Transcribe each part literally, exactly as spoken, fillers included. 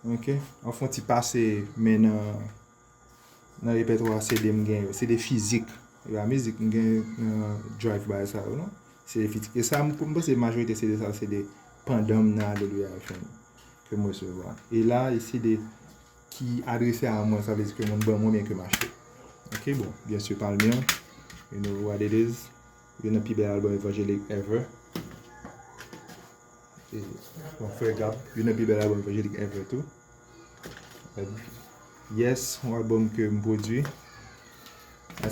Ok, an fè yon ti pase men nan nan repètwa C D m gen yo. C D fizik. E pa mizik m gen nan drive bagay sa yo non. C D fizik. E sa m, m panse majorite C D sa se de pandan m nan Alelouya F M ke m resevwa. E la, e C D ki adrese a mwen, sa vle di ke moun ban mwen oubyen ke m achte. Ok, bon, byen si Palmyre, you know what it is. Youn nan pi bèl albòm evanjelik ever. E, bon, Frè Gab, youn nan pi bèl albòm evanjelik ever tou. Yes, yon albòm ke m pwodui.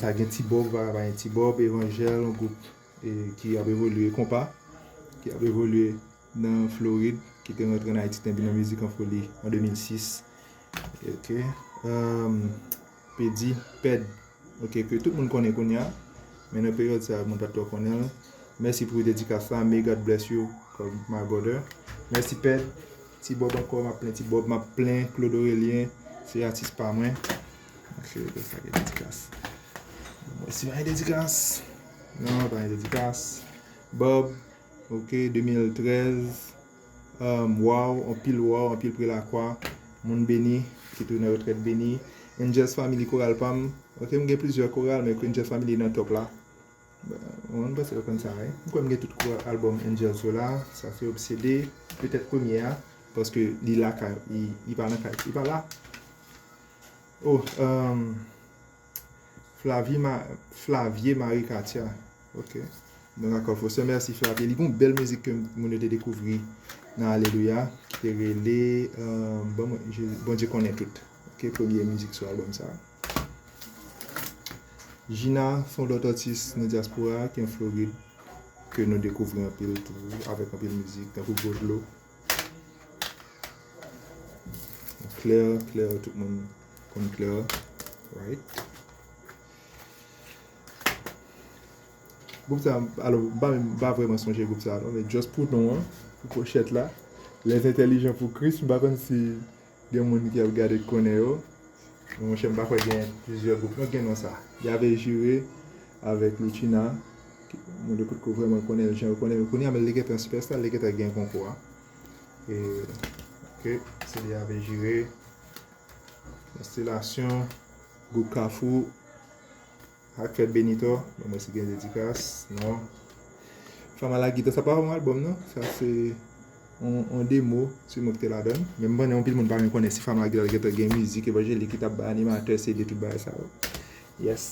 Sa gen Ti Bob, pa gen Ti Bob, Evanjèl, yon gwoup e, ki ap evolye, Konpa, ki ap evolye nan Florid, ki te rantre an Ayiti, te vin nan mizik an foli an de mil sis. Ok. Um, Pedi, Pèd. Ok, ke tout moun konnen kounye a. Men nan peryòd sa, moun pa t twò konnen l. Mèsi pou dedikas la. May God bless you, my brother. Mèsi, Pèd. Ti Bob ankò, m ap plen Ti Bob, m ap plen Claude Aurelien. Se atis pa mwen. Ok, sa gen dedikas. Mwen si pa gen dedikas. Non, pa gen dedikas. Bob, ok, de mil trèz. Um, waw, anpil waw, anpil pre lakwa. Moun beni, ki tou nan retrèt beni. Angels Family, koral pa m. Ok, m gen plizyè koral, men Angels Family nan top la. Bon, mwen, m panse yo konn sa, wi. M kwè m gen tout koral albòm Angels yo la. Sa se Obsede, petèt premye a, paske li lakay, li, li pa nan kay, li pa la. Oh, um, Flavie Ma-, Flavie Marie Katia. Ok. Donk, Akòl Foster, mèsi Flavie. Li gen yon bèl mizik ke moun yo te dekouvri nan Alelouya, ki te rele, euh, bon, mwen, Je-, Bondye konnen tout. Ok, premye mizik sou albòm sa. Gina, se yon lòt atis nan dyaspora a, ki an Florid, ke nou dekouvri anpil tou, avèk anpil mizik, tankou Gwo Dlo. Klè, Klè, tout moun konn Klè, right? Gwoup sa, alò, m pa menm, m pa vrèman sonje gwoup sa, non, men just pou non an, pou pochèt la, Les Intelligents pour Christ, m pa konn si gen moun ki ap gade k konnen yo. Men monchè, m pa kwè gen plizyè gwoup, non, gen non sa. Yave Jire avèk Luchina. Moun yo potko vrèman konnen l jan yo konnen l kounye a, men li gentan sipèsta, li gentan gen konkou a. E, ok, se li avèk Jire. Konstelasyon, gwoup Kafou, ak Fèt Benitò. Bon, mwen si gen dedikas, non. Fama Lagita, sa pa yon albòm, non. Sa se yon, yon demo, se mwen ki te ladan l. Men m konnen anpil moun pa menm konnen si Fama Lagita gentan gen mizik evanjelik ki t ap bay animatè, C D, tout bagay sa yo. Yes.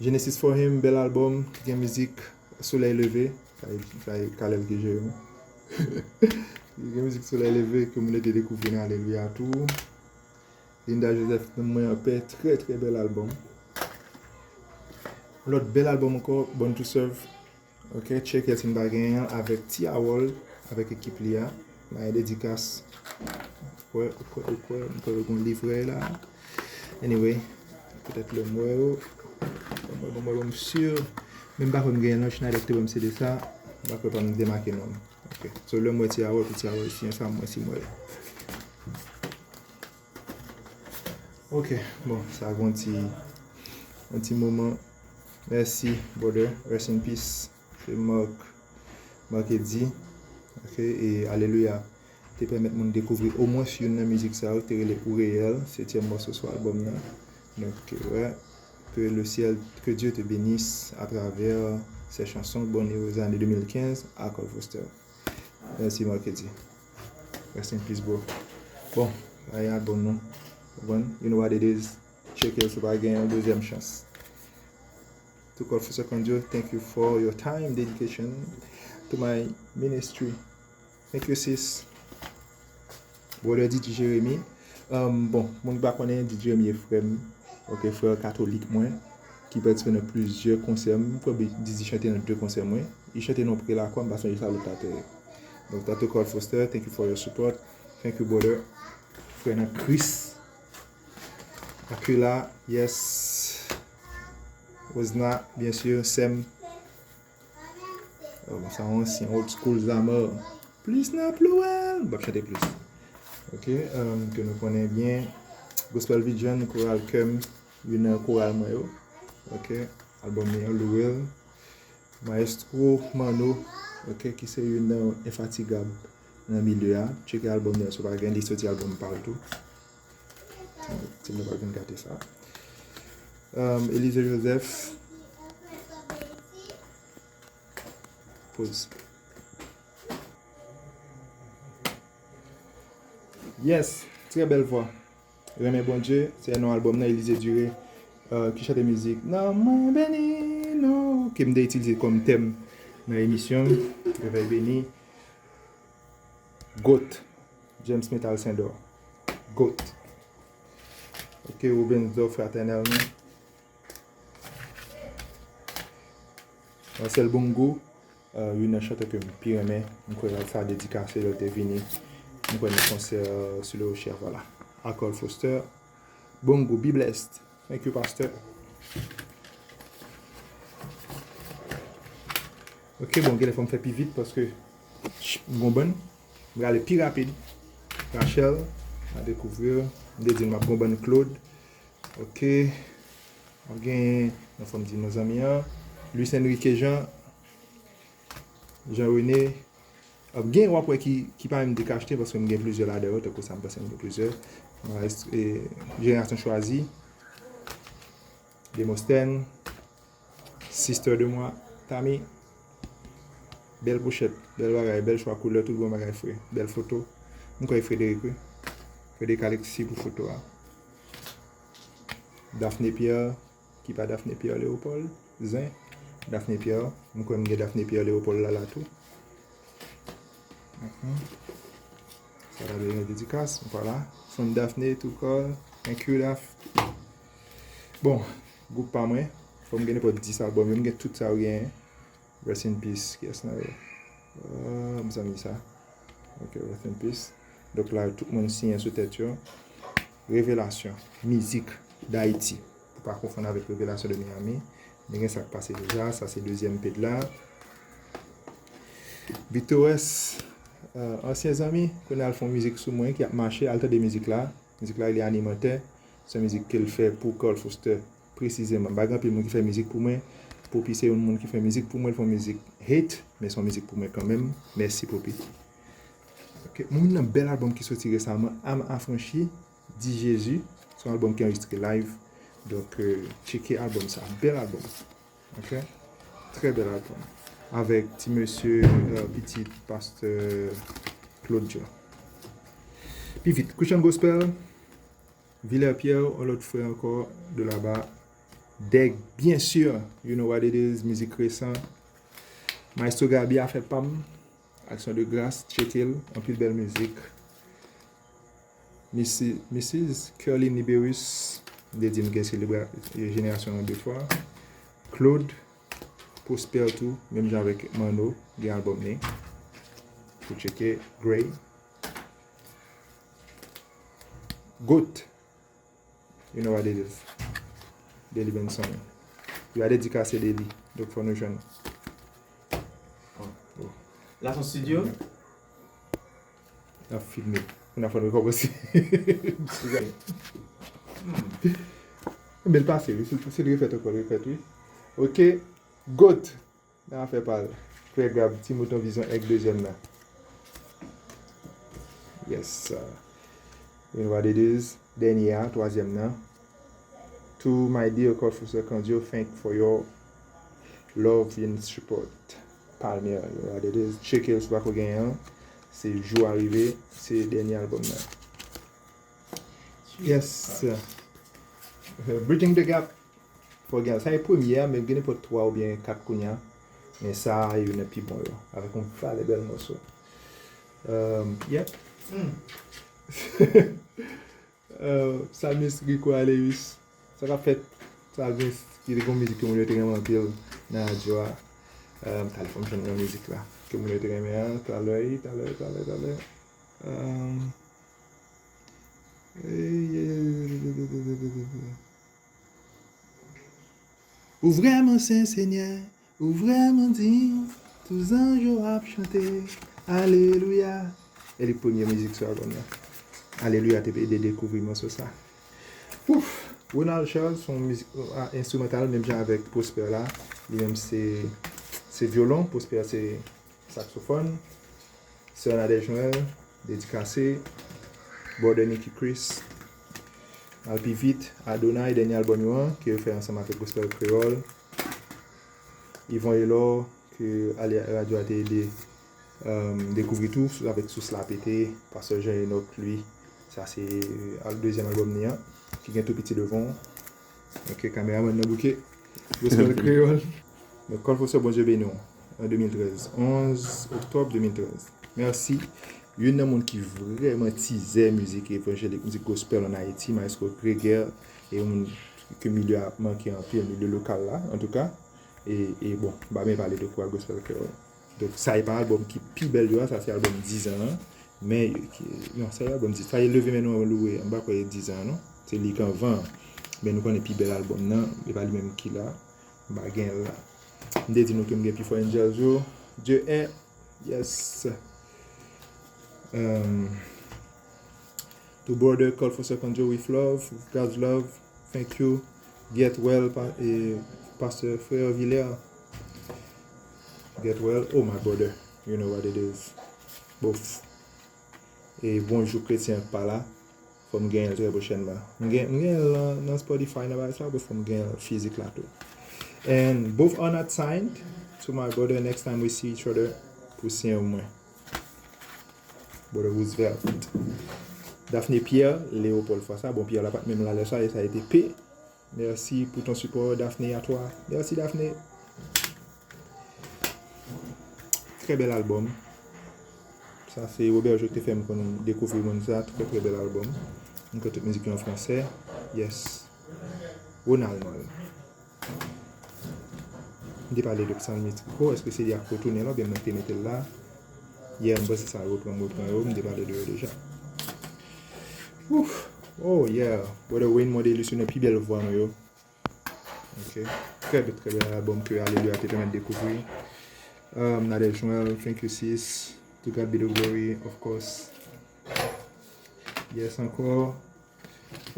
Genesis for Him, bèl albòm, ki gen mizik Solèy Leve, sa e, sa e Kalèl ki jere m. Ki gen mizik Solèy Leve, ke moun yo te dekouvri nan Alelouya tou. Linda Joseph, Nanm Mwen Anpè, trè, trè bèl albòm. Lòt bèl albòm ankò, Born to Serve. Ok, tcheke si m pa genyen l avèk Ti Harold, avèk ekip li a. Bay dedikas. Ou kwè, ou kwè, ou kwè, m kwè yo gon livrè la. Anyway, petèt lè m wè yo. Ban m wè, ban m wè, ban m si. Men m pa kwè m genyen l non, Schneider ki te ban m C D sa. M pa kwè pa m demake non m. Ok. So lè m wè Ti Harold, pou Ti Harold siyen sa, m wè si m wè l. Ok, bon, sa gon ti, yon ti moman. Mèsi, brother. Rest in peace. Se Mark, Mark Eddy. Ok, e Alelouya te pèmèt moun dekouvri omwens youn nan mizik sa yo, te rele Ou Reyèl, setyèm mòso sou albòm nan. Donk, wè, que le ciel, que Dieu te bénisse à travers ces chansons, bonne et heureuse année deux mille quinze, Akòl Foster. Mèsi, Mark Eddy. Rest in peace, bro. Bon, sa e albòm nou. Konprann? You know what it is. Tcheke l si w pa gen yon dezyèm chans. To God for Second Joe, thank you for your time, dedication to my ministry. Thank you, sis. Brother D J Jeremy. Um, bon, moun ki pa konnen, D J Jeremy e frè m. Ok, frè katolik mwen, ki patisipe nan plizyè konsè m. M kwè D J chante nan de konsè mwen. Li chante nan Prelakwa, m pa sonje sa lòt la te ye. Donk, Tato Carl Foster, thank you for your support. Thank you, brother. Frè nan Kris. Akila, yes. Osna, byen si, sè m. Oh, sa yon ansyen old school Zamar. Plis n ap louwe l. M p ap chante plis. Ok, um, ke nou konnen byen. Gospel Vision, koral Kè m, youn nan koral mwen yo. Ok, albòm li an, louwe l. Maestro Mano, ok, ki se youn nan enfatigab nan milye a. Tcheke albòm nan, si w pa gen li, soti albòm pa l tou. Timoun pa vin gate sa. Um, Elysée Joseph. Pause. Yes, trè bèl vwa. Renmen Bondye, se non albòm nan, Elysée Duré, euh, ki chante mizik Nanm mwen beni non, ke m te itilize kòm tèm nan emisyon m, Revèy Beni. GOAT, James Metal Sendor. GOAT. Ok, Rubens Dor fratènèlman. Marcel Bongo, euh, youn nan chantè ke m pi renmen. M kwè sa dedikase lè l te vini. M kwè nan konsè, euh, sou le Rocher, vwala. Akol Foster. Bongo, be blessed. Thank you, Pastor. Ok, bon, genlè fò m fè pi vit paske ch- m gon bann. M prale pi rapid. Rachel, a dekouvri. M te di l m ap gon bann Claude. Ok. M ap gen, nan fò m di nou zanmi an. Luis Enrique Jean, Jean René. Ap gen, w ap wè ki, ki pa menm de k achte, paske m gen plizyè ladan yo, tankou sa m panse m gen plizyè. M a, e, Jenerasyon Chwazi, Demosthène, Sister de Moi, Tami. Bèl pochèt, bèl bagay, bèl chwa koulè, tout bon bagay fre. Bèl foto. M kwè Frédéric, wi. Frédéric Alexis pou foto a. Daphné Pierre, ki pa Daphné Pierre Léopold, zen. Daphné Pierre, m kwè m gen Daphné Pierre Léopold la, la tou. Mhm. Sa la bezwen dedikas, vwala. From Daphné to call, thank you, Daph. Bon, gwoup pa mwen, fò m gen nenpòt dis albòm yo, m gen tout sa yo genyen. Rest in peace, kiyès nan yo? Euh, m zanmi sa. Ok, rest in peace. Donk la, tout moun siyen sou tèt yo. Revelasyon, mizik Dayiti. Pou pa konfonn avèk Revelasyon de Miami. Men gen sa k pase deja, sa se dezyèm ped la. Victorès, euh, ansyen zanmi, kounye a l fè yon mizik sou mwen ki ap mache, al tande mizik la. Mizik la rele Animatè. Se yon mizik ke l fè pou Carl Foster presizeman. M pa gen anpil moun ki fè mizik pou mwen. Poppy se yon moun ki fè mizik pou mwen, l fè yon mizik hit, men se yon mizik pou mwen kanmenm. Mèsi, Poppy. Ok, m nan bèl albòm ki soti resaman, Âme Affranchie, Dis Jésus. Se yon albòm ki anrejistre live. Donk, euh, tcheke albòm sa. Bèl albòm. Ok? Trè bèl albòm. Avèk ti mesye, euh, pitit pastè Claude Jean. Pi vit, Christian Gospel, Villers Pierre, yon lòt frè ankò, de laba. Dèg, byen si, you know what it is, mizik resan. Maestro Gaby, afè pa m, Action de Grâce, tcheke l, anpil bèl mizik. Misi-, Missis Kerline Liberus, m te di m gen selebra-, jenerasyon an de fwa. Claude, Prosper tou, menm jan avèk Manno, gen albòm li. Pou tcheke, Gray. Goat. You know what it is. Delly Benson. Yo a dedikase Delly. Donk fò nou jwenn. Oh, oh. Lason Studio. N ap filme. Kounye a fò nou rekòmanse. Bèl pase, wi. Si, si l refèt ankò, l refèt, wi. Ok. Goat. Nan afè pa l. Frè Gab, Ti Mouton Vizyon Èg dezyèm nan. Yes, sir. You know what it is. Dènye a, twazyèm nan. To my dear Carl Foster Candio, thank for your love and support. Palmier, you know what it is. Tcheke l si w pako genyen an. Se jou a rive, se dènye albòm nan. Yes, sir. Bridging the Gap. Fò gen, sa e premye a, men gen nenpòt twa oubyen kat kounye a. Men sa a youn nan pi bon yo. Avèk yon valè bèl mòso. Um, yeah. Salmis Rico Aleus. Sa k ap fèt? Salmis, ki te gen yon mizik ke moun yo te renmen anpil nan radyo a. Um, talè fò m jwenn nan mizik la. Ke moun yo te renmen an, talè, talè, talè, talè. Um, Ou vrèman sen, Senyè, ou vrèman diy, tout zanj yo ap chante, alelouya. E li premye mizik sou albòm nan. Alelouya te ede dekouvri mòso sa. Pouf! Ronald Charles, se yon mizik, ah, enstrimantal, menm jan avèk Prosper la. Li menm se, se vyolon, Prosper se saksofòn. Sè Nadège Noël, dedikase, Brother Nicky Chris, Al Pi Vit, Adonai, dènye albòm yo an, ke yo fè ansanm avèk Gospel Kreyòl, Yvon Elor, ke Alya Radio a te ede, um, dekouvri tou, avèk Sous La Pete, Pastè Jean Enoch, Louis. Sa se, uh, al-, dezyèm albòm li an, ki gen Tou Piti Devan. Ok, kameramann nan bouke. Gospel Kreyòl. Donk, Call for Sir, Bondye beni w. An de mil trèz. Onz oktòb de mil trèz. Mèsi. Youn nan moun ki vrèman tizè mizik evanjelik, mizik gospel ann Ayiti, Maestro Greger, e yon moun ke milye a manke anpil, milye lokal la, antouka. E, e bon, m pa menm pale de Koral Gospel Kreyòl. Donk, sa e pa albòm ki pi bèl yo a, sa se albòm diz an an. Men, ki, non, sa e albòm diz, sa e Leve Men Nou Ann Louwe, m pa kwè e diz an an, non. Se li k anvan an. Men nou konnen pi bèl albòm nan, e pa li menm ki la. M pa gen l la. M te di nou ke m gen pi fò Angels yo. Dieu est. Yes. Um, to Brother Call for Second Joe with love, with God's love. Thank you. Get well, pa, e, Pastor Frère Villers. Get well. Oh, my brother. You know what it is. Bof. E bonjou kretyen ak pa la. Fò m genyen l trè pwochènman. M gen, m genyen l nan, nan Spotify, nan bagay sa, but fò m genyen l fizik la tou. And both are not signed. To my brother, next time we see each other, pou siyen mwen. Brother Roosevelt. Daphné Pierre, Léopold Fwa sa. Bon, Pierre la pa t menm la lè sa, e sa a été P. Merci pour ton support, Daphné, à toi. Merci, Daphné. Trè bèl albòm. Sa se Robert Joe ki te fè m konn dekouvri moun sa. Trè, trè bèl albòm. M kwè tout mizik yo an fransè. Yes. Ronald Noël. M te pale de psalmist. Oh, èske se li ak retounen la, oubyen mwen te mete l la? Yeah, m panse sa repran, m repran yo, m te pale de yo deja. Ouf! Oh, yeah! Brother Wayne Mondelus, youn nan pi bèl vwa nou yo. Ok. Trè bèl, trè bèl albòm ke Aleluya te pèmèt dekouvri. Um, Nadège Noël, thank you, sis. To God be the glory, of course. Yes, ankò.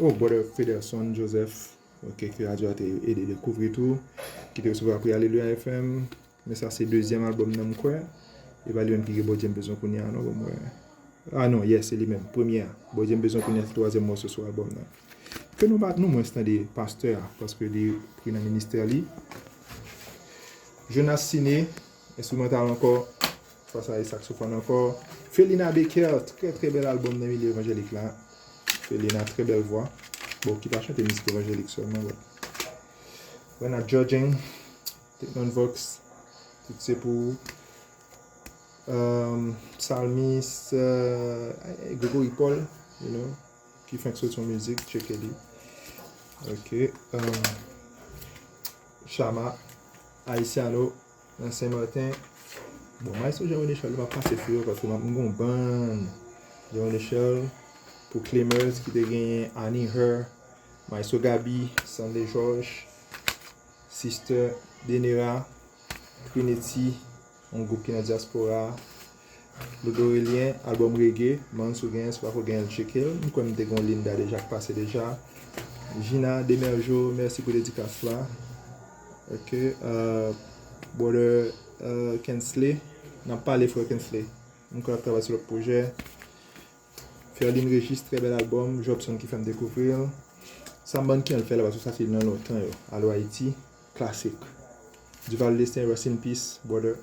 Oh, Brother Federson Joseph, ok, ke radyo a te ede dekouvri tou, ki te resevwa pri Aleluya F M. Men sa se dezyèm albòm nan, m kwè. E pa li menm ki gen Bondye m bezwen kounye a, non, bon, mwen. Ah non, yes, se li menm, premye a. Bondye m bezwen kounye a, se twazyèm mòso sou albòm nan. Ke nou pa, nou mwens tande pastè a, paske li pri nan ministè li. Jonas Ciné, enstrimantal ankò. Fwa sa, e saksofòn ankò. Felina Baker, trè, trè bèl albòm nan milye evanjelik la. Felina, trè bèl vwa. Bon, ki pa chante mizik evanjelik sèlman, but we're not judging. Take None Vox, tout se pou ou. Um, psalmist, uh, Gregory Paul, you know, ki fenk soti yon mizik, tcheke li. Ok. Um, Chama, Haitiano, nan Sen Marten. Bon, Maestro Jean René Charles, m ap pase sou yo, paske m ap, m gon bann Jean René Charles, pou Clemers, ki te genyen Annie Her, Maestro Gaby, Stanley Georges, Sister Denera, Trinity, yon gwoup ki nan dyaspora, Claude Aurélien, albòm reggae, man, si w genyen, si w pako genyen l, tcheke l. M kwè m te gon Linda deja k pase deja. Gina Demerjo, mèsi pou dedikas la. Ok, euh, Brother, euh, Kensley, n ap pale, frè Kensley. M kwè l ap travay sou lòt pwojè. Ferline Régis, trè bèl albòm, Jobson ki fè m dekouvri l. Sa m bann ki an l fè la, paske sa se nan lontan yo. Alo Ayiti, klasik. Duval Lestin, rest in peace, brother.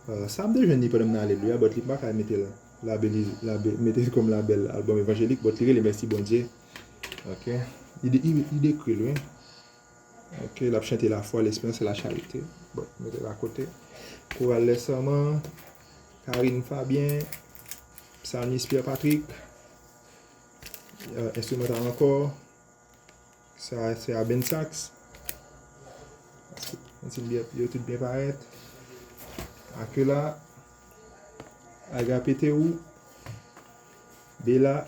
Euh, sa m te jwenn li pandan m nan Aleluya, but li pa ka mete l labeli-, labe-, mete l kòm labèl albòm evanjelik, but li rele Mèsi Bondye. Ok. Li de-, li, li dekri l, wi. Ok, l ap chante lafwa, lesperans e lacharite. Bon, mete l akote. Koral Lè Sèman, Karine Fabien, psalmist Pierre Patrick, euh, enstrimantal ankò. Sa se Aben Sax. Santi m byen, yo tout byen parèt. Akela, Agape Teou, Bela.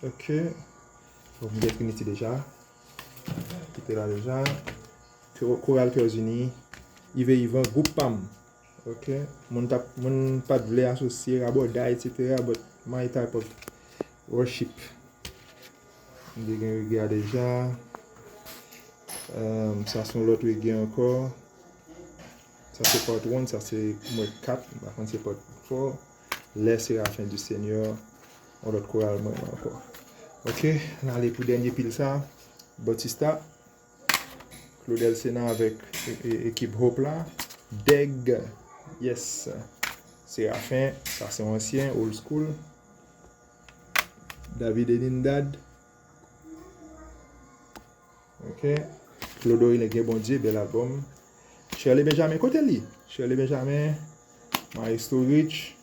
Ok. Bon, m gen Trinity deja. Ki te la deja. Ko-, Koral Cœurs Unis. Ive Ivan, gwoup pa m. Ok. Moun t ap, moun pa t vle asosye, rabòday, et cetera, but my type of worship. M te gen reggae a deja. Ehm, sa se yon lòt reggae ankò. Sa se part one, sa se mwen kat, m pa konn se part four. Les Séraphins du Seigneur, yon lòt koral mwen ankò. Ok, n ale pou dènye pil sa. Batista, Claudel Sena avèk e- e- ekip Hope la. Dèg, yes. Séraphins, sa se yon ansyen, old school. David Enindad. Ok. Claude Aurélien Bondye, bèl albòm. Shirley Benjamin, kote li? Shirley Benjamin, Maestro Rich,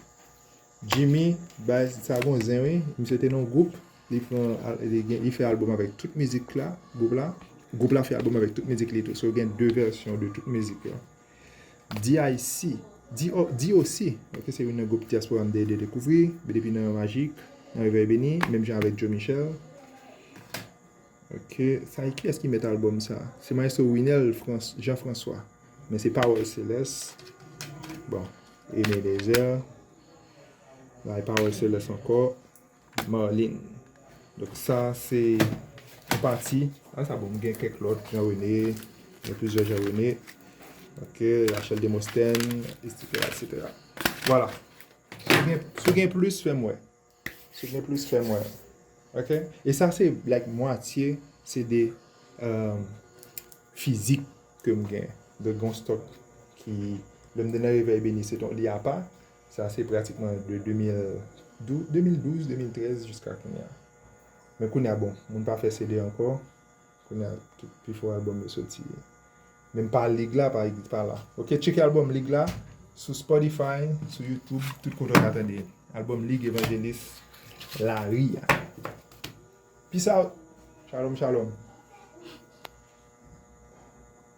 Jimmy, baz sa gon zen wi. Misye te nan gwoup, li pran al- li gen- li fè albòm avèk tout mizik la, gwoup la. Gwoup la fè albòm avèk tout mizik li tou. So gen de vèsyon de tout mizik yo. D I C, D O- D O C, ok, se youn nan gwoup dyaspora m te ede dekouvri, depi nan Majik, nan Revèy Beni, menm jan avèk Joe Michel. Ok, sa e kiyès ki mèt albòm sa? Se Maestro Winel Frans- Jean François. Men se Pawòl Selès. Bon, Aimé Désert. Bay Pawòl Selès ankò. Marlene. Donk sa se yon pati. A sa bon, m gen kèk lòt, Jean René, gen plizyè Jean René. Ok, Rachel Demosthène, et cetera, et cetera. Vwala. Si w gen, si w gen plis, fè m wè. Si w gen plis, fè m wè. Ok? E sa se, like, mwatye, se de um, fizik ke m gen. Donk, gen yon stòk ki, lè m te nan Revèy Beni, se ton, li apa. Sa se pratikman de de mil douz, de mil douz, de mil trèz jiska kounye a. Men kounye a, bon, moun pa fè C D ankò. Kounye a, tout pifò albòm yo soti. Menm pa Lig la, pa, pa la. Ok, tcheke albòm Lig la sou Spotify, sou YouTube, tout kote w ka tande. Albòm Lig Evanjelis Lari a. Peace out. Shalom, shalom.